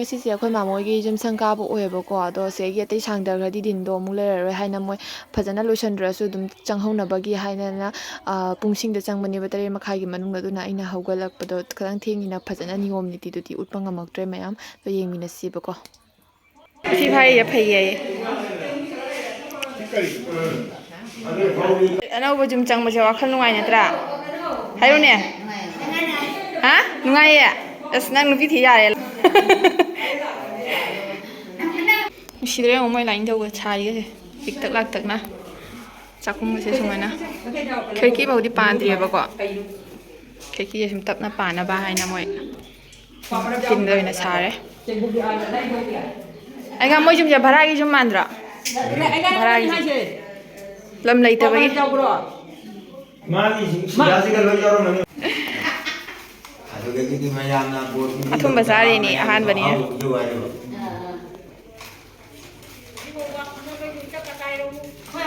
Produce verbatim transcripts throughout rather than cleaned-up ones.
ꯉꯁꯤꯁꯦ ꯑꯩꯈꯣꯏ ꯃꯥꯃꯣꯏꯒꯤ ꯌꯨꯝ ꯁꯪꯒꯥꯕ ꯑꯣꯏꯌꯦꯕꯀꯣ꯫ ꯑꯗꯣ ꯁꯤꯗꯒꯤ ꯑꯇꯩ ꯁꯥꯡꯊꯈ꯭ꯔꯗꯤ ꯗꯤꯟꯗꯣ ꯑꯃꯨꯛ ꯂꯩꯔꯔꯣꯏ ꯍꯥꯏꯅ, ꯃꯣꯏ ꯐꯖꯅ ꯂꯣꯏꯁꯤꯟꯗ꯭ꯔꯁꯨ ꯑꯗꯨꯝ ꯆꯪꯍꯧꯅꯕꯒꯤ ꯍꯥꯏꯅꯅ, ꯑ, ꯄꯨꯡꯁꯤꯡꯗ ꯆꯪꯕꯅꯦꯕ, ꯇꯔꯦꯠ ꯃꯈꯥꯏꯒꯤ ꯃꯅꯨꯡꯗ꯫ ꯑꯗꯨꯅ ꯑꯩꯅ ꯍꯧꯒꯠꯂꯛꯄꯗꯣ ꯈꯤꯇꯪ ꯊꯦꯡꯉꯤꯅ ꯐꯖꯅ ꯅꯤꯌꯣꯝ ꯅꯤꯇꯤꯗꯨꯗꯤ ꯎꯠꯄ ꯉꯝꯃꯛꯇ꯭ꯔꯦ ꯃꯌꯥꯝ꯫ ꯑꯗꯣ ꯌꯦꯡꯃꯤꯟꯅꯁꯤꯕꯀꯣ꯫ ꯁꯤ ꯐꯩꯌꯦ, ꯐꯩꯌꯦ꯫ ꯑꯅꯧꯕ ꯌꯨꯝ ꯆꯪꯕꯁꯦ ꯋꯥꯈꯜ ꯅꯨꯡꯉꯥꯏ ꯅꯠꯇ꯭ꯔꯥ? ꯍꯥꯏꯔꯨꯅꯦ꯫ ꯍꯥ? ꯅꯨꯡꯉꯥꯏꯌꯦ? ꯑꯁ, ꯅꯪ ꯅꯨꯄꯤ ꯊꯤ ꯌꯥꯔꯦ꯫ ꯅꯨꯡꯁꯤꯗ꯭ꯔꯣ ꯌꯦꯡꯉꯣ ꯃꯣꯏ ꯂꯥꯏꯅꯤꯡꯊꯧꯒ ꯁꯥꯔꯤꯒꯁꯦ꯫ ꯄꯤꯛꯇꯛ ꯂꯥꯛꯇꯛꯅ꯫ ꯆꯥꯛꯈꯨꯝꯒꯁꯦ ꯁꯨꯃꯥꯏꯅ꯫ ꯈꯤꯔꯀꯤ ꯐꯥꯎꯗꯤ ꯄꯥꯟꯗ꯭ꯔꯤꯑꯕꯀꯣ꯫ ꯈꯤꯔꯀꯤꯁꯦ ꯁꯨꯝ ꯇꯞꯅ ꯄꯥꯟꯅꯕ ꯍꯥꯏꯅ ꯃꯣꯏ ꯇꯤꯟꯗ ꯑꯣꯏꯅ ꯁꯥꯔꯦ꯫ ꯑꯩꯒ ꯃꯣꯏ ꯌꯨꯝꯁꯦ ꯚꯔꯥꯒꯤ ꯌꯨꯝ ꯃꯥꯟꯗ꯭ꯔꯣ? ꯚꯔꯥꯒꯤ ꯌꯨꯝ꯫ ꯂꯝ ꯂꯩꯇꯕꯒꯤ꯫ ꯃꯥꯒꯤ ꯁꯤꯗꯥꯁꯤꯒ ꯂꯣꯏ ꯌꯥꯎꯔꯝꯃꯅꯤ꯫ ꯑꯗꯨꯗꯒꯤꯗꯤ ꯃꯌꯥꯝꯅ ꯕꯣꯠ ꯑꯊꯨꯝꯕ ꯆꯥꯔꯤꯅꯤ, ꯑꯍꯥꯟꯕꯅꯤꯅ꯫ ꯍꯥꯎꯕꯒꯤ ꯋꯥꯔꯤꯕ꯫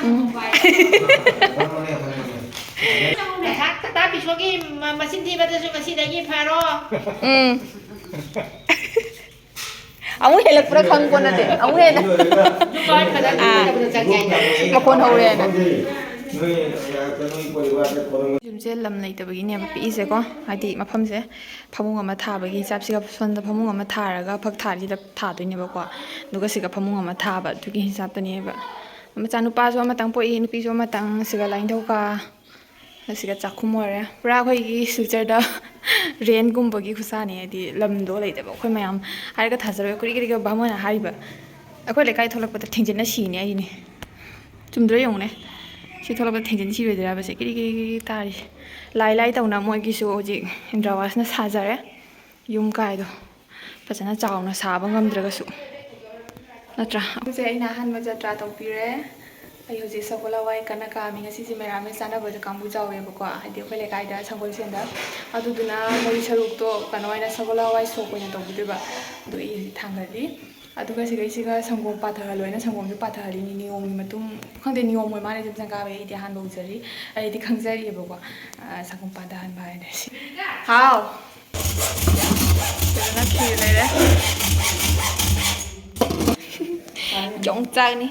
ꯎꯝ꯫ ꯄꯩꯁꯥ ꯇꯥꯕꯤꯁꯣꯒꯤ ꯃ-, ꯃꯆꯤꯟ ꯊꯤꯕꯗꯁꯨ ꯉꯁꯤꯗꯒꯤ ꯐꯔꯣ꯫ ꯎꯝ꯫ ꯑꯃꯨꯛ ꯍꯦꯜꯂꯛꯄ꯭ꯔꯥ ꯈꯪꯄꯣꯠ ꯅꯠꯇꯦ꯫ ꯑꯃꯨꯛ ꯍꯦꯟꯅ꯫ ꯑꯥ꯫ ꯃꯈꯣꯟ ꯍꯧꯔꯦꯅ꯫ ꯌꯨꯝꯁꯦ ꯂꯝ ꯂꯩꯇꯕꯒꯤꯅꯦꯕ ꯄꯤꯛꯏꯁꯦꯀꯣ꯫ ꯍꯥꯏꯗꯤ ꯃꯐꯝꯁꯦ ꯐꯃꯨꯡ ꯑꯃ ꯊꯥꯕꯒꯤ ꯍꯤꯁꯥꯞꯁꯤꯒ ꯁꯣꯝꯗ ꯐꯃꯨꯡ ꯑꯃ ꯊꯥꯔꯒ ꯐꯛ ꯊꯥꯔꯤꯁꯤꯗ ꯊꯥꯗꯣꯏꯅꯦꯕꯀꯣ꯫ ꯑꯗꯨꯒ ꯁꯤꯒ ꯐꯃꯨꯡ ꯑꯃ ꯊꯥꯕ, ꯑꯗꯨꯒꯤ ꯍꯤꯁꯥꯞꯇꯅꯦꯕ꯫ ꯃꯆꯥꯅꯨꯄꯥꯁꯨ ꯑꯃꯇꯪ ꯄꯣꯛꯏ, ꯅꯨꯄꯤꯁꯨ ꯑꯃꯇꯪ꯫ ꯁꯤꯒ ꯂꯥꯏꯅꯤꯡꯊꯧ ꯀꯥ꯫ ꯑꯁꯤꯒ ꯆꯥꯛꯈꯨꯝ ꯑꯣꯏꯔꯦ꯫ ꯄꯨꯔꯥ ꯑꯩꯈꯣꯏꯒꯤ ꯁꯤꯜꯆꯔꯗ ꯔꯦꯟꯒꯨꯝꯕꯒꯤ ꯈꯨꯁꯥꯅꯤ, ꯍꯥꯏꯗꯤ ꯂꯝꯗꯣ ꯂꯩꯇꯕ꯫ ꯑꯩꯈꯣꯏ ꯃꯌꯥꯝ ꯍꯥꯏꯔꯒ ꯊꯥꯖꯔꯣꯏ, ꯀꯔꯤ ꯀꯔꯤꯒ ꯚꯥꯃꯣꯟꯅ ꯍꯥꯏꯔꯤꯕ꯫ ꯑꯩꯈꯣꯏ ꯂꯩꯀꯥꯏ ꯊꯣꯛꯂꯛꯄꯗ ꯊꯦꯡꯖꯤꯟꯅ ꯁꯤꯅꯤ ꯑꯩꯅꯦ꯫ ꯆꯨꯝꯗ꯭ꯔꯣ ꯌꯦꯡꯉꯨꯅꯦ꯫ ꯁꯤ ꯊꯣꯛꯂꯛꯄꯗ ꯊꯦꯡꯖꯤꯟ ꯁꯤꯔꯣꯏꯗ꯭ꯔꯕꯁꯦ ꯀꯤꯔꯤ ꯀꯤꯔꯤ ꯀꯤꯔꯤ ꯇꯥꯔꯤꯁꯦ꯫ ꯂꯥꯏ ꯂꯥꯏ ꯇꯧꯅ ꯃꯣꯏꯒꯤꯁꯨ ꯍꯧꯖꯤꯛ ꯏꯟꯗ꯭ꯔꯥꯋꯥꯁꯅ ꯁꯥꯖꯔꯦ꯫ ꯌꯨꯝ ꯀꯥꯏꯗꯣ ꯐꯖꯅ ꯆꯥꯎꯅ ꯁꯥꯕ ꯉꯝꯗ꯭ꯔꯒꯁꯨ, ꯅꯠꯇ꯭ꯔꯥ? ꯑꯩꯈꯣꯏꯁꯦ ꯑꯩꯅ ꯑꯍꯥꯟꯕ ꯖꯇ꯭ꯔꯥ ꯇꯧꯕꯤꯔꯦ꯫ ꯑꯩ ꯍꯧꯖꯤꯛ ꯁꯒꯣꯜ ꯍꯋꯥꯏ ꯀꯟꯅ ꯀꯥꯝꯃꯤ꯫ ꯉꯁꯤꯁꯦ ꯃꯦꯔꯥꯃꯦꯁ ꯆꯥꯅꯕꯗ ꯀꯥꯡꯕꯨ ꯆꯥꯎꯋꯦꯕꯀꯣ, ꯍꯥꯏꯗꯤ ꯑꯩꯈꯣꯏ ꯂꯩꯀꯥꯏꯗ ꯁꯪꯒꯣꯜꯁꯦꯟꯗ꯫ ꯑꯗꯨꯗꯨꯅ ꯃꯣꯏ ꯁꯔꯨꯛꯇꯣ ꯀꯩꯅꯣ ꯑꯣꯏꯅ ꯁꯒꯣꯜ ꯍꯋꯥꯏ ꯁꯣꯛ ꯑꯣꯏꯅ ꯇꯧꯕꯤꯗꯣꯏꯕ꯫ ꯑꯗꯨ ꯑꯩ ꯍꯧꯖꯤꯛ ꯊꯥꯡꯒꯠꯂꯤ꯫ ꯑꯗꯨꯒ ꯁꯤꯒꯩꯁꯤꯒ ꯁꯪꯒꯣꯝ ꯄꯥꯊꯍꯜꯂꯣ ꯍꯥꯏꯅ ꯁꯪꯒꯣꯝꯁꯨ ꯄꯥꯊꯍꯜꯂꯤꯅꯤ꯫ ꯅꯤꯌꯣꯝꯒꯤ ꯃꯇꯨꯡ, ꯈꯪꯗꯦ, ꯅꯤꯌꯣꯝ ꯑꯣꯏ ꯃꯥꯜꯂꯦ꯫ ꯌꯨꯝ ꯁꯪꯒꯥꯕꯒꯤ ꯑꯩꯗꯤ ꯑꯍꯥꯟꯕ ꯎꯖꯔꯤ, ꯑꯩꯗꯤ ꯈꯪꯖꯔꯤꯑꯕꯀꯣ꯫ ꯑ, ꯁꯪꯒꯣꯝ ꯄꯥꯊꯍꯟꯕ ꯍꯥꯏꯅ ꯁꯤ꯫ ꯍꯥꯎ! ꯐꯖꯅ ꯈꯤꯔ ꯂꯩꯔꯦ꯫ ꯌꯣꯡꯆꯥꯛꯅꯤ꯫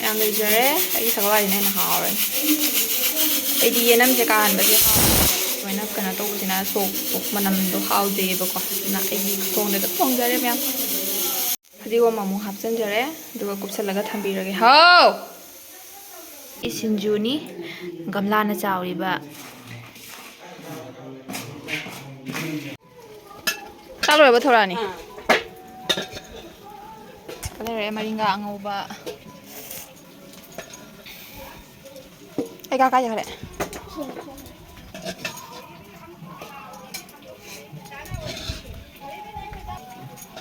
ꯌꯥꯝ ꯂꯩꯖꯔꯦ꯫ ꯑꯩꯒꯤ ꯁꯒꯣꯜꯍꯋꯥꯏꯁꯤꯅ ꯍꯦꯟꯅ ꯍꯥꯎꯔꯅꯤ꯫ ꯑꯩꯗꯤ ꯌꯦꯅꯝꯁꯦ ꯀꯥꯍꯟꯕꯁꯦ ꯍꯥꯎꯋꯦ꯫ ꯁꯨꯃꯥꯏꯅ ꯀꯩꯅꯣ ꯇꯧꯕꯁꯤꯅ ꯁꯣꯛ ꯃꯅꯝꯗꯣ ꯍꯥꯎꯖꯩꯌꯦꯕꯀꯣ꯫ ꯑꯗꯨꯅ ꯑꯩꯒꯤ ꯈꯨꯊꯣꯡꯗ ꯑꯗꯨꯝ ꯊꯣꯡꯖꯔꯦ ꯃꯌꯥꯝ꯫ ꯐꯗꯤꯒꯣꯝ ꯑꯃꯨꯛ ꯍꯥꯞꯆꯤꯟꯖꯔꯦ꯫ ꯑꯗꯨꯒ ꯀꯨꯞꯁꯜꯂꯒ ꯊꯝꯕꯤꯔꯒꯦ꯫ ꯍꯥꯎ! ꯁꯤ ꯁꯤꯡꯖꯨꯅꯤ꯫ ꯒꯝꯂꯥꯅ ꯆꯥꯎꯔꯤꯕ꯫ ꯆꯥ ꯂꯣꯏꯔꯕ ꯊꯣꯔꯛꯑꯅꯤ? ꯑꯥ꯫ ꯀ ꯂꯩꯔꯦ ꯃꯔꯤꯡꯒꯥ ꯑꯉꯧꯕ꯫ ꯑꯩ ꯀꯥ ꯀꯥꯏ ꯆꯠꯈ꯭ꯔꯦ?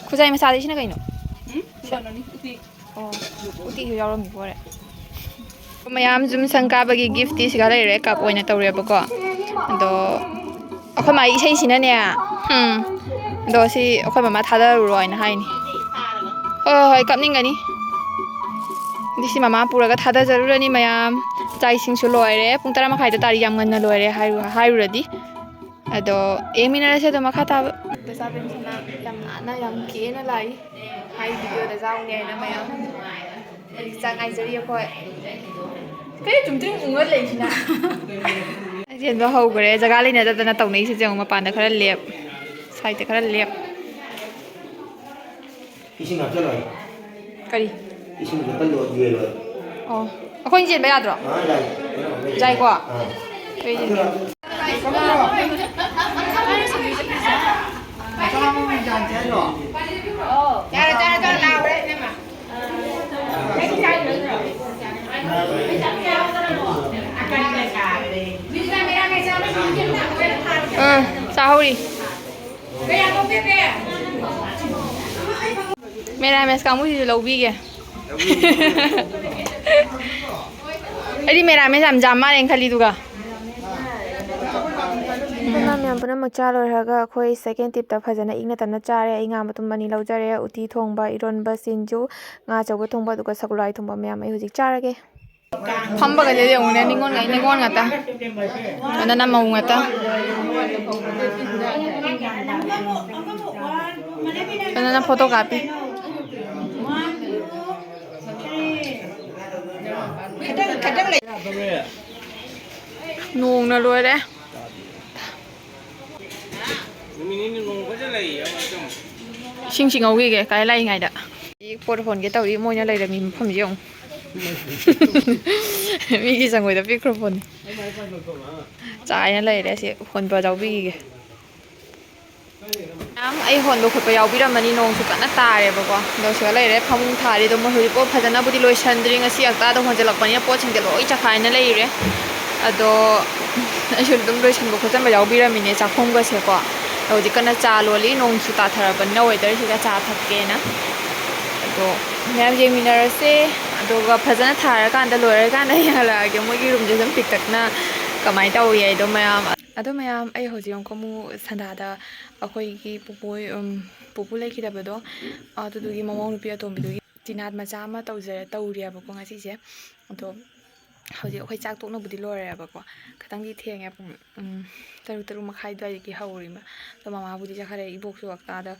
ꯈꯨꯖꯥꯏ ꯃꯆꯥꯗꯤ ꯁꯤꯅ ꯀꯩꯅꯣ? ꯎꯝ? ꯀꯩꯅꯣꯅꯤ, ꯎꯇꯤ꯫ ꯑꯣ, ꯎꯇꯤꯁꯨ ꯌꯥꯎꯔꯝꯃꯤꯕ ꯑꯣꯏꯔꯦ꯫ ꯃꯌꯥꯝ ꯖꯨꯝ ꯁꯪ ꯀꯥꯕꯒꯤ ꯒꯤꯐꯇꯤ ꯁꯤꯒ ꯂꯩꯔꯦ, ꯀꯞ ꯑꯣꯏꯅ ꯇꯧꯔꯦꯕꯀꯣ꯫ ꯑꯗꯣ ꯑꯩꯈꯣꯏ ꯃꯥꯒꯤ ꯏꯁꯩꯁꯤꯅꯅꯦ, ꯎꯝ, ꯑꯗꯣ ꯁꯤ ꯑꯩꯈꯣꯏ ꯃꯃꯥ ꯊꯥꯗꯔꯨꯔꯣ ꯍꯥꯏꯅ ꯍꯥꯏꯅꯤ꯫ ꯍꯣꯏ, ꯍꯣꯏ, ꯍꯣꯏ, ꯀꯞꯅꯤꯡꯒꯅꯤ꯫ ꯑꯗꯨ ꯁꯤ ꯃꯃꯥ ꯄꯨꯔꯒ ꯊꯥꯗꯖꯔꯨꯔꯅꯤ ꯃꯌꯥꯝ꯫ ꯆꯥꯛ ꯏꯁꯤꯡꯁꯨ ꯂꯣꯏꯔꯦ, ꯄꯨꯡ ꯇꯔꯥ ꯃꯈꯥꯏꯗ ꯇꯥꯔꯤ, ꯌꯥꯝ ꯉꯟꯅ ꯂꯣꯏꯔꯦ ꯍꯥꯏꯔꯨ-, ꯍꯥꯏꯔꯨꯔꯗꯤ꯫ ꯑꯗꯣ ꯌꯦꯡꯃꯤꯟꯅꯔꯁꯦ ꯑꯗꯨꯝ ꯃꯈꯥ ꯇꯥꯕ꯫ ꯏꯆꯥ ꯄꯦꯝꯁꯤꯅ ꯌꯥꯝ ꯅꯥꯟꯅ, ꯌꯥꯝ ꯀꯦꯅ ꯂꯥꯛꯏ꯫ ꯍꯥꯏ ꯚꯤꯗꯤꯑꯣꯗ ꯌꯥꯎꯅꯤ ꯍꯥꯏꯅ ꯃꯌꯥꯝ꯫ ꯍꯧꯖꯤꯛ ꯆꯥꯛ ꯉꯥꯏꯖꯔꯤ ꯑꯩꯈꯣꯏ꯫ ꯀꯔꯤ ꯆꯨꯝꯗ꯭ꯔꯤꯡ ꯎꯪꯉ ꯂꯩꯁꯤꯅ? ꯆꯦꯟꯕ ꯍꯧꯈ꯭ꯔꯦ꯫ ꯖꯒꯥ ꯂꯩꯅꯗꯗꯅ ꯇꯧꯅꯩꯁꯦ ꯌꯦꯡꯉꯨ, ꯃꯄꯥꯟꯗ ꯈꯔ ꯂꯦꯞ, ꯁꯥꯏꯗ ꯈꯔ ꯂꯦꯞ꯫ ꯏꯁꯤꯡ ꯍꯥꯞꯆꯜꯂꯣ꯫ ꯀꯔꯤ? ꯏꯁꯤꯡ ꯍꯥꯞꯆꯜꯂꯣ, ꯌꯦꯜꯂꯣ꯫ ꯑꯣ, ꯑꯩꯈꯣꯏꯅ ꯆꯦꯟꯕ ꯌꯥꯗ꯭ꯔꯣ? ꯑꯥ, ꯌꯥꯏ꯫ ꯌꯥꯏꯀꯣ? ꯑꯥ꯫ ꯀꯩꯒꯤꯅꯣ? ꯌꯥꯔꯦ, ꯌꯥꯔꯦ, ꯌꯥꯔꯦ, ꯂꯥꯎꯔꯦ, ꯏꯅꯝꯃ꯫ ꯑꯥ, ꯆꯥꯍꯧꯔꯤ꯫ ꯃꯦꯔꯥꯃꯦꯁ ꯀꯥꯡꯕꯨꯁꯤꯁꯨ ꯂꯧꯕꯤꯒꯦ꯫ ꯑꯩꯗꯤ ꯃꯦꯔꯥꯃꯦꯁ ꯌꯥꯝ ꯌꯥꯝ ꯃꯥꯜꯂꯦꯅ ꯈꯜꯂꯤꯗꯨꯒ꯫ ꯑꯗꯨꯅ ꯃꯌꯥꯝ ꯄꯨꯝꯅꯃꯛ ꯆꯥ ꯂꯣꯏꯔꯒ ꯑꯩꯈꯣꯏ ꯁꯦꯀꯦꯟ ꯇꯤꯞꯇ ꯐꯖꯅ ꯏꯪꯅ ꯇꯞꯅ ꯆꯥꯔꯦ꯫ ꯑꯩ ꯉꯥ ꯃꯇꯨꯝ ꯑꯅꯤ ꯂꯧꯖꯔꯦ꯫ ꯎꯇꯤ ꯊꯣꯡꯕ, ꯏꯔꯣꯟꯕ, ꯁꯤꯡꯖꯨ, ꯉꯥ ꯑꯆꯧꯕ ꯊꯣꯡꯕ, ꯑꯗꯨꯒ ꯁꯒꯣꯜ ꯍꯋꯥꯏ ꯊꯣꯡꯕ ꯃꯌꯥꯝ ꯑꯩ ꯍꯧꯖꯤꯛ ꯆꯥꯔꯒꯦ꯫ ꯐꯝꯕꯒꯁꯦ ꯌꯦꯡꯉꯨꯅꯦ, ꯅꯤꯉꯣꯜ ꯉꯥꯏ-, ꯅꯤꯉꯣꯜ ꯉꯥꯛꯇ꯫ ꯑꯗꯨꯅ ꯃꯧ ꯉꯥꯛꯇ꯫ ꯑꯗꯨꯅ ꯐꯣꯇꯣ ꯀꯥꯞꯄꯤ꯫ ꯅꯣꯡꯅ ꯂꯣꯏꯔꯦ꯫ ꯏꯁꯤꯡ ꯆꯤꯡꯍꯧꯈꯤꯒꯦ ꯀꯥꯏ ꯂꯥꯛꯏꯉꯩꯗ꯫ ꯄꯣꯠ ꯍꯣꯟꯒꯦ ꯇꯧꯔꯤ, ꯃꯣꯏꯅ ꯂꯩꯔꯝꯃꯤ ꯃꯐꯝꯁꯦ ꯌꯦꯡꯉꯨ꯫ ꯃꯤꯒꯤ ꯆꯪꯉꯣꯏꯗ ꯄꯤꯈ꯭ꯔ ꯄꯣꯠꯅꯤ꯫ ꯆꯥꯏꯅ ꯂꯩꯔꯦ ꯁꯤ, ꯍꯣꯟꯕ ꯌꯥꯎꯕꯤꯈꯤꯒꯦ꯫ ꯃꯌꯥꯝ, ꯑꯩ ꯍꯣꯟꯕ ꯈꯣꯠꯄ ꯌꯥꯎꯕꯤꯔꯝꯃꯅꯤ꯫ ꯅꯣꯡꯁꯨ ꯀꯟꯅ ꯇꯥꯔꯦꯕꯀꯣ꯫ ꯑꯗꯣ ꯁꯤꯗ ꯂꯩꯔꯦ, ꯐꯃꯨꯡ ꯊꯥꯔꯤ꯫ ꯑꯗꯣ ꯃꯣꯏ ꯍꯧꯖꯤꯛꯐꯥꯎ ꯐꯖꯅꯕꯨꯗꯤ ꯂꯣꯏꯁꯟꯗ꯭ꯔꯤ꯫ ꯉꯁꯤ ꯍꯞꯇꯥꯗ ꯍꯣꯟꯖꯜꯂꯛꯄꯅꯤꯅ ꯄꯣꯠꯁꯤꯡꯁꯦ ꯂꯣꯏ ꯆꯈꯥꯏꯅ ꯂꯩꯔꯦ꯫ ꯑꯗꯣ ꯑꯩꯁꯨ ꯑꯗꯨꯝ ꯂꯣꯏꯁꯟꯕ ꯈꯣꯠꯆꯟꯕ ꯌꯥꯎꯕꯤꯔꯝꯃꯤꯅꯦ ꯆꯥꯛꯈꯨꯝꯒꯁꯦꯀꯣ꯫ ꯍꯧꯖꯤꯛ ꯀꯟꯅ ꯆꯥ ꯂꯣꯜꯂꯤ, ꯅꯣꯡꯁꯨ ꯇꯥꯊꯔꯕꯅꯤꯅ ꯋꯦꯗꯔꯁꯤꯗ ꯆꯥ ꯊꯛꯀꯦꯅ꯫ ꯑꯗꯣ ꯃꯌꯥꯝ ꯌꯦꯡꯃꯤꯟꯅꯔꯁꯦ꯫ ꯑꯗꯨꯒ ꯐꯖꯅ ꯊꯥꯔꯀꯥꯟꯗ, ꯂꯣꯏꯔꯀꯥꯟꯗ ꯌꯦꯡꯍꯜꯂꯛꯑꯒꯦ ꯃꯣꯏꯒꯤ ꯔꯨꯝꯁꯦ ꯁꯨꯝ ꯄꯤꯛꯇꯛꯅ ꯀꯃꯥꯏꯅ ꯇꯧꯔꯤ ꯍꯥꯏꯗꯣ ꯃꯌꯥꯝ꯫ ꯑꯗꯣ ꯃꯌꯥꯝ, ꯑꯩ ꯍꯧꯖꯤꯛ ꯑꯃꯨꯛꯀ ꯑꯃꯨꯛ ꯁꯟꯗꯥꯗ ꯑꯩꯈꯣꯏꯒꯤ ꯄꯨꯄꯨ, ꯎꯝ, ꯄꯨꯄꯨ ꯂꯩꯈꯤꯗꯕꯗꯣ, ꯑꯗꯨꯗꯨꯒꯤ ꯃꯃꯧ ꯅꯨꯄꯤ ꯑꯇꯣꯝꯕꯤꯗꯨꯒꯤ ꯇꯤꯅꯥꯠ ꯃꯆꯥ ꯑꯃ ꯇꯧꯖ-, ꯇꯧꯔꯤꯑꯕꯀꯣ ꯉꯁꯤꯁꯦ꯫ ꯑꯗꯣ ꯍꯧꯖꯤꯛ ꯑꯩꯈꯣꯏ ꯆꯥꯛ ꯇꯣꯛꯅꯕꯨꯗꯤ ꯂꯣꯏꯔꯦꯕꯀꯣ, ꯈꯤꯇꯪꯗꯤ ꯊꯦꯡꯉꯦ, ꯄꯨꯡ, ꯎꯝ, ꯇꯔꯨꯛ, ꯇꯔꯨꯛ ꯃꯈꯥꯏ ꯑꯗꯨꯋꯥꯏꯗꯒꯤ ꯍꯧꯔꯤꯕ꯫ ꯑꯗꯣ ꯃꯃꯥꯕꯨꯗꯤ ꯆꯠꯈ꯭ꯔꯦ, ꯏꯕꯣꯛꯁꯨ ꯍꯞꯇꯥꯗ,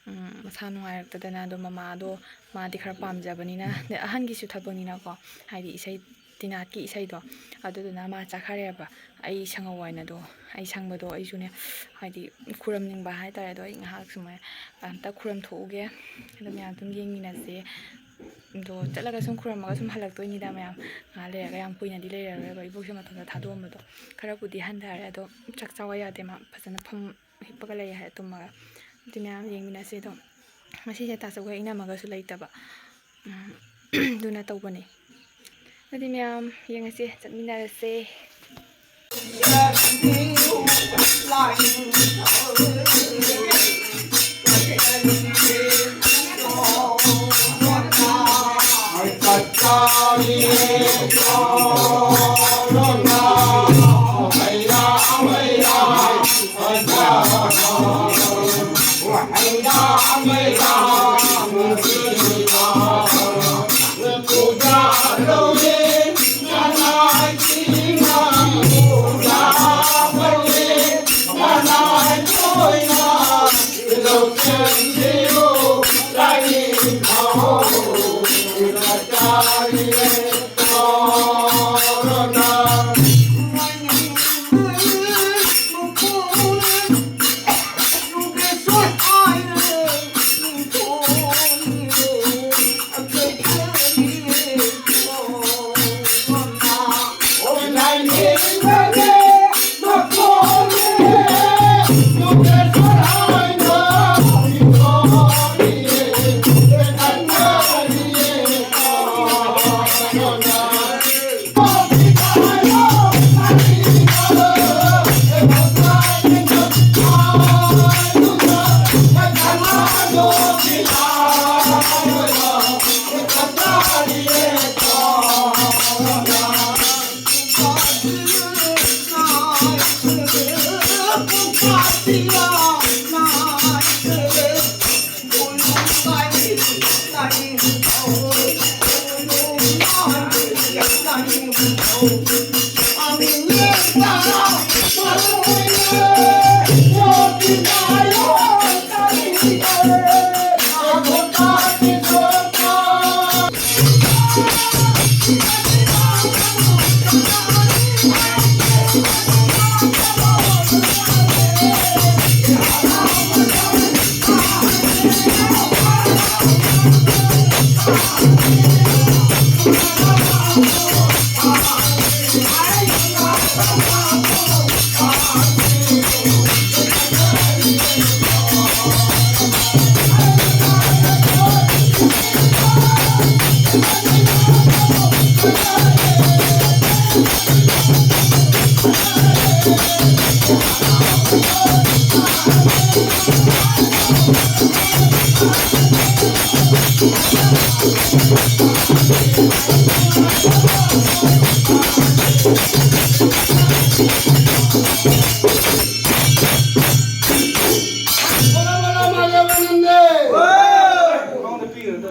ꯎꯝ, ꯃꯁꯥ ꯅꯨꯡꯉꯥꯏꯔꯛꯇꯗꯅ꯫ ꯑꯗꯣ ꯃꯃꯥꯗꯣ, ꯃꯥꯗꯤ ꯈꯔ ꯄꯥꯝꯖꯕꯅꯤꯅ, ꯑꯗꯩ ꯑꯍꯟꯒꯤꯁꯨ ꯊꯕꯛꯅꯤꯅꯀꯣ, ꯍꯥꯏꯗꯤ ꯏꯁꯩ, ꯇꯤꯅꯥꯠꯀꯤ ꯏꯁꯩꯗꯣ, ꯑꯗꯨꯗꯨꯅ ꯃꯥ ꯆꯠꯈ꯭ꯔꯦꯕ꯫ ꯑꯩ ꯁꯪꯍꯧ ꯍꯥꯏꯅꯗꯣ, ꯑꯩ ꯁꯪꯕꯗꯣ ꯑꯩꯁꯨꯅꯦ, ꯍꯥꯏꯗꯤ ꯈꯨꯔꯝꯅꯤꯡꯕ ꯍꯥꯏꯇꯥꯔꯦ꯫ ꯑꯗꯣ ꯑꯩ ꯉꯥꯏꯍꯥꯛ ꯁꯨꯃꯥꯏꯅ ꯑꯝꯇ ꯈꯨꯔꯝ ꯊꯣꯛꯎꯒꯦ꯫ ꯑꯗꯣ ꯃꯌꯥꯝ ꯑꯗꯨꯝ ꯌꯦꯡꯃꯤꯟꯅꯁꯦ꯫ ꯑꯗꯣ ꯆꯠꯂꯒ ꯁꯨꯝ ꯈꯨꯔꯝꯃꯒ ꯁꯨꯝ ꯍꯜꯂꯛꯇꯣꯏꯅꯤꯗ ꯃꯌꯥꯝ꯫ ꯉꯥꯏꯍꯥꯛ ꯂꯩꯔꯒ, ꯌꯥꯝ ꯀꯨꯏꯅꯗꯤ ꯂꯩꯔꯔꯣꯏꯕ, ꯏꯕꯣꯛꯁꯦ ꯃꯇꯣꯝꯇ ꯊꯥꯗꯣꯛꯑꯝꯕꯗꯣ꯫ ꯈꯔꯕꯨꯗꯤ ꯍꯟꯊꯔꯦ, ꯑꯗꯣ ꯆꯥꯛ ꯆꯥꯎ ꯌꯥꯗꯦ, ꯃꯥ ꯐꯖꯅ ꯐꯝ ꯍꯤꯞꯄꯒ ꯂꯩ ꯍꯥꯏ, ꯇꯨꯝꯃꯒ꯫ ꯑꯗꯨ ꯃꯌꯥꯝ ꯌꯦꯡꯃꯤꯟꯅꯁꯦ꯫ ꯑꯗꯣ ꯉꯁꯤꯁꯦ ꯇꯥꯆꯧꯒ ꯏꯅꯝꯃꯒꯁꯨ ꯂꯩꯇꯕ꯫ ꯎꯝ, ꯑꯗꯨꯅ ꯇꯧꯕꯅꯦ꯫ ꯑꯗꯨꯗꯤ ꯃꯌꯥꯝ ꯌꯦꯡꯉꯁꯦ, ꯆꯠꯃꯤꯟꯅꯔꯁꯦ꯫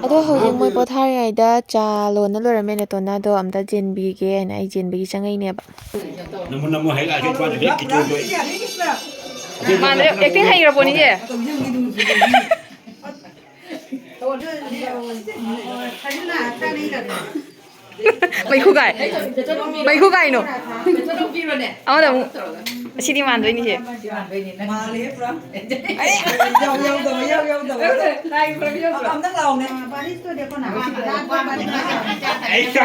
ꯑꯗꯣ ꯍꯧꯖꯤꯛ ꯃꯣꯏ ꯄꯣꯊꯥꯔꯤꯉꯩꯗ ꯆꯥ ꯂꯣꯟꯅ ꯂꯣꯏꯔꯝꯃꯦ ꯅꯦꯇꯣꯟꯅ, ꯑꯗꯣ ꯑꯝꯇ ꯆꯦꯟꯕꯤꯒꯦ ꯍꯥꯏꯅ ꯑꯩ ꯆꯦꯟꯕꯒꯤ ꯆꯪꯉꯛꯏꯅꯦꯕ꯫ ꯅꯃꯨ ꯅꯃꯨ ꯍꯩ ꯂꯥꯛꯀꯦ ꯄꯥꯟꯁꯨ ꯍꯦꯛ ꯀꯤꯇꯣꯏ ꯇꯣꯏ꯫ ꯃꯥꯅꯦ, ꯑꯦꯛꯇꯤꯡ ꯍꯩꯈ꯭ꯔ ꯄꯣꯠꯅꯤꯁꯦ꯫ ꯃꯩꯈꯨ ꯀꯥꯏ꯫ ꯃꯩꯈꯨ ꯀꯥꯏꯅꯣ꯫ ꯑꯃꯗ ꯑꯃꯨꯛ꯫ ꯑꯁꯤꯗꯤ ꯃꯥꯟꯗꯣꯏꯅꯤꯁꯦ꯫ ꯃꯥꯜꯂꯦ ꯄꯨꯔꯥ꯫ ꯌꯥꯎ ꯌꯥꯎꯗꯕ, ꯌꯥꯎ ꯌꯥꯎꯗꯕ꯫ ꯑꯝꯇꯪ ꯂꯥꯎꯅꯦ꯫ बारिश तो देखो ना, हाँ, रात भर बारिश। ऐसा।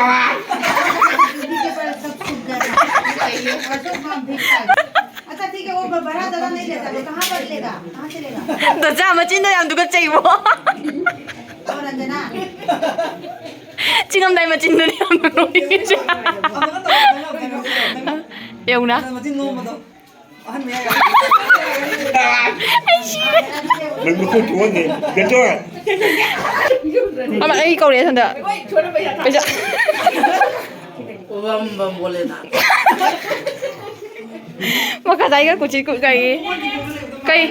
दीदी के पास सब सूख गया था। और सब हम भीग गए। अच्छा, ठीक है, वो ब-, बड़ा दादा नहीं लेता, वो कहाँ पर लेगा? कहाँ से लेगा? ꯗꯣ ꯆꯥ ꯃꯆꯤꯟꯗꯣ ꯌꯥꯝ ꯇꯨꯀꯠꯆꯩꯕꯣ꯫ और अंजना। ꯆꯤꯡꯉꯝꯗꯥꯏ ꯃꯆꯤꯟꯗꯨꯅꯦ ꯌꯥꯝ ꯅꯣꯛꯅꯤꯡꯉꯤꯁꯦ꯫ ꯑꯃꯅ ꯇꯧꯔꯣ, ꯅꯪꯅ ꯀꯩꯅꯣ ꯇꯧꯔꯣ, ꯅꯪꯅ ꯌꯦꯡꯉꯨꯅ꯫ ꯃꯆꯤꯟ ꯅꯣꯝꯕꯗꯣ꯫ ꯑꯍꯟ ꯃꯌꯥꯏ꯫ ꯑꯩ ꯁꯤꯔꯦ꯫ ꯅꯪ ꯃꯈꯣꯟ ꯊꯣꯛꯍꯟꯗꯦ꯫ ꯒꯟꯗꯣꯔ꯫ ꯑꯃ ꯑꯩ ꯀꯧꯔꯛꯑꯦ ꯁꯣꯝꯗ꯫ ꯄꯩꯁꯥ꯫ ꯕꯝ ꯕꯝ ꯕꯣꯂꯦꯅ꯫ ꯃꯈꯥ ꯇꯥꯏꯒ ꯀꯨꯆꯤ ꯀꯨ-, ꯀꯩ, ꯀꯩ?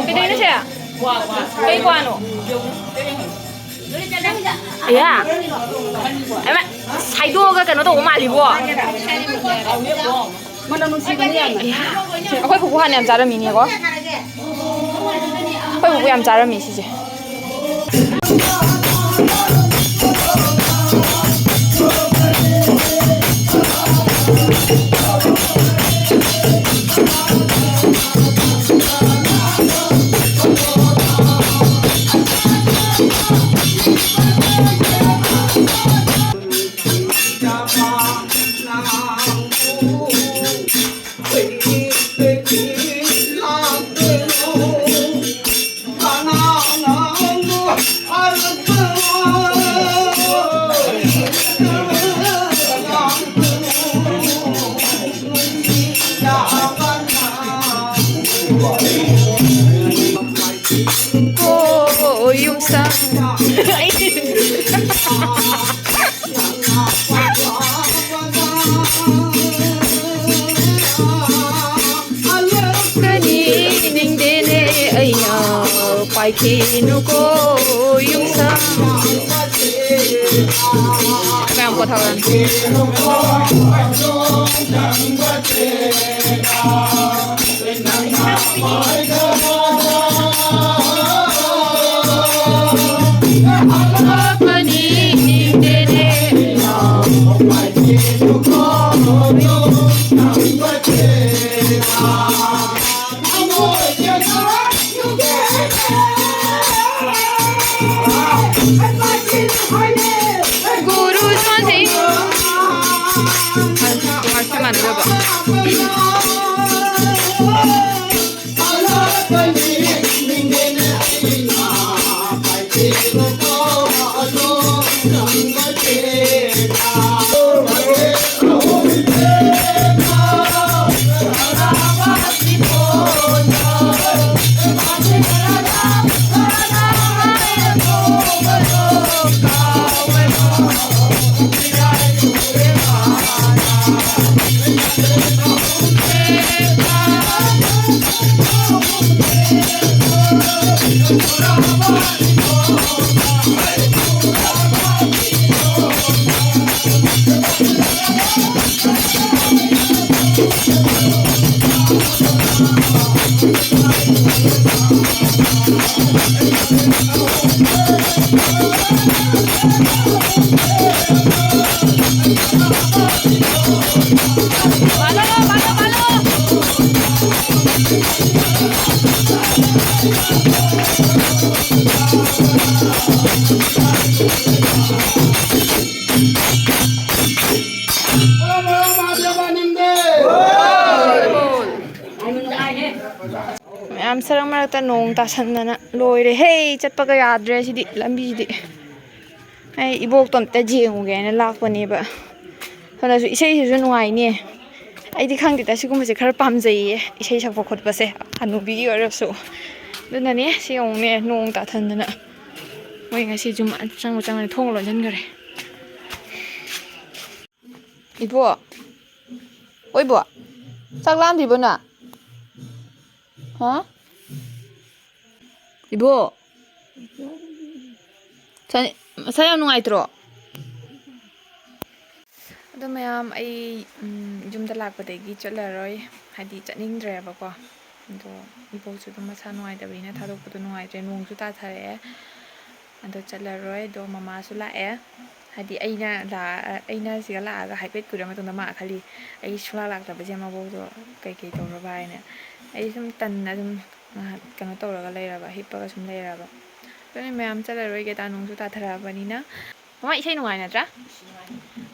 ꯀꯩꯗꯧꯔꯤꯅꯣ ꯁꯦ? ꯀꯩ ꯀ꯭ꯋꯥꯅꯣ? ꯑꯌꯥ꯫ ꯑꯃ ꯁꯥꯏꯗꯣꯛꯑꯒ ꯀꯩꯅꯣ ꯇꯧꯕ ꯃꯥꯜꯂꯤꯕꯣ꯫ ꯃꯅꯝ ꯅꯨꯡꯁꯤꯕꯅꯤ ꯌꯥꯝꯅ꯫ ꯑꯌꯥ꯫ ꯑꯩꯈꯣꯏ ꯄꯨꯄꯨ ꯍꯥꯟꯅ ꯌꯥꯝ ꯆꯥꯔꯝꯃꯤꯅꯦꯀꯣ꯫ ꯑꯩꯈꯣꯏ ꯄꯨꯄꯨ ꯌꯥꯝ ꯆꯥꯔꯝꯃꯤ ꯁꯤꯁꯦ꯫ ꯀꯣ ꯌꯨꯝꯁꯥ꯫ ꯀꯅꯤ ꯅꯤꯡꯗꯦꯅꯦ ꯑꯩꯅ ꯄꯥꯏꯈꯤꯅꯨꯀꯣ ꯌꯨꯝꯁꯥ꯫ ꯀꯌꯥꯝ ꯀꯣꯊꯧꯔꯅꯤ? ꯀꯅꯤ ꯅꯤꯡꯗꯦꯅꯦ ꯃꯌꯥꯝ ꯁꯔꯛ ꯃꯔꯛꯇ ꯅꯣꯡ ꯇꯥꯁꯟꯗꯅ ꯂꯣꯏꯔꯦ꯫ ꯍꯦ, ꯆꯠꯄꯒ ꯌꯥꯗ꯭ꯔꯦ ꯁꯤꯗꯤ, ꯂꯝꯕꯤꯁꯤꯗꯤ꯫ ꯑꯩ ꯏꯕꯣꯛꯇꯣ ꯑꯝꯇ ꯌꯦꯡꯉꯨꯒꯦꯅ ꯂꯥꯛꯄꯅꯦꯕ꯫ ꯁꯣꯝꯗꯁꯨ ꯏꯁꯩꯁꯤꯁꯨ ꯅꯨꯡꯉꯥꯏꯅꯦ꯫ ꯑꯩꯗꯤ ꯈꯪꯗꯦꯗ, ꯁꯤꯒꯨꯝꯕꯁꯦ ꯈꯔ ꯄꯥꯝꯖꯩꯌꯦ, ꯏꯁꯩ ꯁꯛꯄ ꯈꯣꯠꯄꯁꯦ, ꯍꯅꯨꯕꯤꯒꯤ ꯑꯣꯏꯔꯁꯨ꯫ ꯑꯗꯨꯅꯅꯦ, ꯁꯤ ꯌꯦꯡꯉꯨꯅꯦ, ꯅꯣꯡ ꯇꯥꯊꯟꯗꯅ꯫ ꯃꯣꯏ ꯉꯁꯤ ꯌꯨꯝ ꯑꯆꯪꯕ ꯆꯪꯉꯅꯤ, ꯊꯣꯡ ꯂꯣꯟꯁꯤꯟꯈꯔꯦ꯫ ꯏꯕꯣ, ꯑꯣꯏꯕꯣ, ꯆꯥꯛ ꯂꯥꯝꯗ꯭ꯔꯤꯕꯣ ꯅꯪ? ꯍꯥ? ꯏꯕꯣ, ꯁ-, ꯃꯁꯥ ꯌꯥꯝ ꯅꯨꯡꯉꯥꯏꯇ꯭ꯔꯣ? ꯑꯗꯣ ꯃꯌꯥꯝ, ꯑꯩ, ꯎꯝ, ꯌꯨꯝꯗ ꯂꯥꯛꯄꯗꯒꯤ ꯆꯠꯂꯔꯣꯏ, ꯍꯥꯏꯗꯤ ꯆꯠꯅꯤꯡꯗ꯭ꯔꯦꯕꯀꯣ꯫ ꯑꯗꯣ ꯏꯕꯣꯛꯁꯨ ꯑꯗꯨꯝ ꯃꯁꯥ ꯅꯨꯡꯉꯥꯏꯇꯕꯅꯤꯅ ꯊꯥꯗꯣꯛꯄꯗꯣ ꯅꯨꯡꯉꯥꯏꯇ꯭ꯔꯦ, ꯅꯣꯡꯁꯨ ꯇꯥꯊꯔꯛꯑꯦ꯫ ꯑꯗꯣ ꯆꯠꯂꯔꯣꯏ꯫ ꯑꯗꯣ ꯃꯃꯥꯁꯨ ꯂꯥꯛꯑꯦ, ꯍꯥꯏꯗꯤ ꯑꯩꯅ ꯂꯥꯛꯑ-, ꯑꯩꯅ ꯁꯤꯗ ꯂꯥꯛꯑꯒ ꯍꯥꯏꯐꯦꯠ ꯀꯨꯏꯔ ꯃꯇꯨꯡꯗ ꯃꯥ ꯈꯜꯂꯤ ꯑꯩ ꯁꯨꯡꯂꯥꯛ ꯂꯥꯛꯇꯕꯁꯦ ꯃꯕꯣꯛꯇꯣ ꯀꯩꯀꯩ ꯇꯧꯔꯕ ꯍꯥꯏꯅ꯫ ꯑꯩ ꯁꯨꯝ ꯇꯟꯅ ꯑꯗꯨꯝ ꯉꯥꯏꯍꯥꯛ ꯀꯩꯅꯣ ꯇꯧꯔꯒ ꯂꯩꯔꯕ, ꯍꯤꯞꯄꯒ ꯁꯨꯝ ꯂꯩꯔꯕ꯫ ꯑꯗꯨꯅ ꯃꯌꯥꯝ ꯆꯠꯂꯔꯣꯏꯒꯦ, ꯇꯥ ꯅꯣꯡꯁꯨ ꯇꯥꯊꯔꯛꯑꯕꯅꯤꯅ꯫ ꯃꯃꯥ, ꯏꯁꯩ ꯅꯨꯡꯉꯥꯏ ꯅꯠꯇ꯭ꯔꯥ?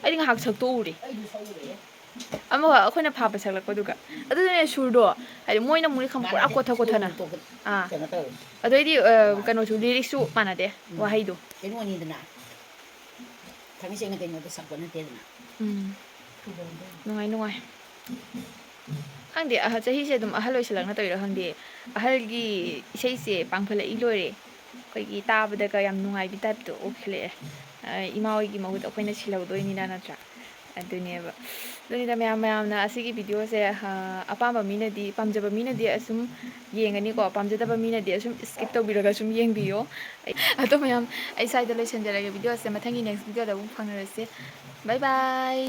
ꯑꯩꯗꯤ ꯉꯥꯏꯍꯥꯛ ꯁꯛꯇꯣꯛꯎꯔꯦ꯫ ꯑꯃ ꯑꯩꯈꯣꯏꯅ ꯐꯥꯕ ꯁꯛꯂꯛꯄꯗꯨꯒ꯫ ꯑꯗꯨꯗꯨꯅꯦ ꯁꯨꯔꯗꯣ, ꯍꯥꯏꯗꯤ ꯃꯣꯏꯅ ꯑꯃꯨꯛ ꯈꯪ-, ꯄꯨꯔꯥ ꯃꯥꯟꯅꯗꯦ꯫ ꯀꯣꯊ ꯀꯣꯊꯅ꯫ ꯇꯣꯛ-, ꯇꯣꯛ-, ꯑꯥ꯫ ꯀꯩꯅꯣ ꯇꯧꯋꯦ꯫ ꯑꯗꯩꯗꯤ, ꯑ, ꯀꯩꯅꯣꯁꯨ, ꯂꯤꯔꯤꯛꯁꯨ ꯃꯥꯟꯅꯗꯦ, ꯎꯝ꯫ ꯋꯥꯍꯩꯗꯣ꯫ ꯀꯩꯅꯣꯅꯤꯗꯅ꯫ ꯊꯥꯡꯒꯩ ꯁꯦꯡꯅ ꯀꯩꯅꯣꯗ ꯁꯛꯄ ꯅꯠꯇꯦꯗꯅ꯫ ꯎꯝ ꯊꯨꯒꯥꯏꯕꯗꯣ꯫ ꯅꯨꯡꯉꯥꯏ ꯅꯨꯡꯉꯥꯏ ꯈꯪꯗꯦ ꯑꯍ ꯆꯍꯤꯁꯦ ꯑꯗꯨꯝ ꯑꯍꯜ ꯑꯣꯏꯁꯜꯂꯛꯅ ꯇꯧꯔꯤꯔꯥ ꯈꯪꯗꯦ꯫ ꯑꯍꯜꯒꯤ ꯏꯁꯩꯁꯦ ꯄꯥꯡꯈꯠꯂꯛꯏ ꯂꯣꯏꯔꯦ꯫ ꯑꯩꯈꯣꯏꯒꯤ ꯇꯥꯕꯗꯒ ꯌꯥꯝ ꯅꯨꯡꯉꯥꯏꯕꯤ ꯇꯥꯏꯞꯇꯣ ꯑꯣꯏꯈꯠꯂꯛꯑꯦ꯫ ꯏꯃꯥ ꯍꯣꯏꯒꯤ ꯃꯍꯨꯠ ꯑꯩꯈꯣꯏꯅ ꯁꯤꯜꯍꯧꯗꯣꯏꯅꯤꯅ ꯅꯠꯇ꯭ꯔꯥ? ꯑꯗꯨꯅꯦꯕ꯫ ꯑꯗꯨꯅꯤꯗ ꯃꯌꯥꯝ ꯃꯌꯥꯝꯅ ꯑꯁꯤꯒꯤ ꯚꯤꯗꯤꯑꯣꯁꯦ ꯑꯄꯥꯝꯕ ꯃꯤꯅꯗꯤ ꯄꯥꯝꯖꯕ ꯃꯤꯅꯗꯤ ꯑꯁꯨꯝ ꯌꯦꯡꯉꯅꯤꯀꯣ, ꯄꯥꯝꯖꯗꯕ ꯃꯤꯅꯗꯤ ꯑꯁꯨꯝ ꯁ꯭ꯀꯤꯞ ꯇꯧꯕꯤꯔꯒ ꯁꯨꯝ ꯌꯦꯡꯕꯤꯌꯣ꯫ ꯑꯗꯣ ꯃꯌꯥꯝ ꯑꯩ ꯁ꯭ꯋꯥꯏꯗ ꯂꯣꯏꯁꯤꯟꯖꯔꯒꯦ ꯚꯤꯗꯤꯑꯣꯁꯦ꯫ ꯃꯊꯪꯒꯤ ꯅꯦꯛꯁ ꯚꯤꯗꯤꯑꯣꯗ ꯑꯃꯨꯛ ꯐꯪꯅꯔꯁꯦ꯫ ꯕꯥꯏ ꯕꯥꯏ꯫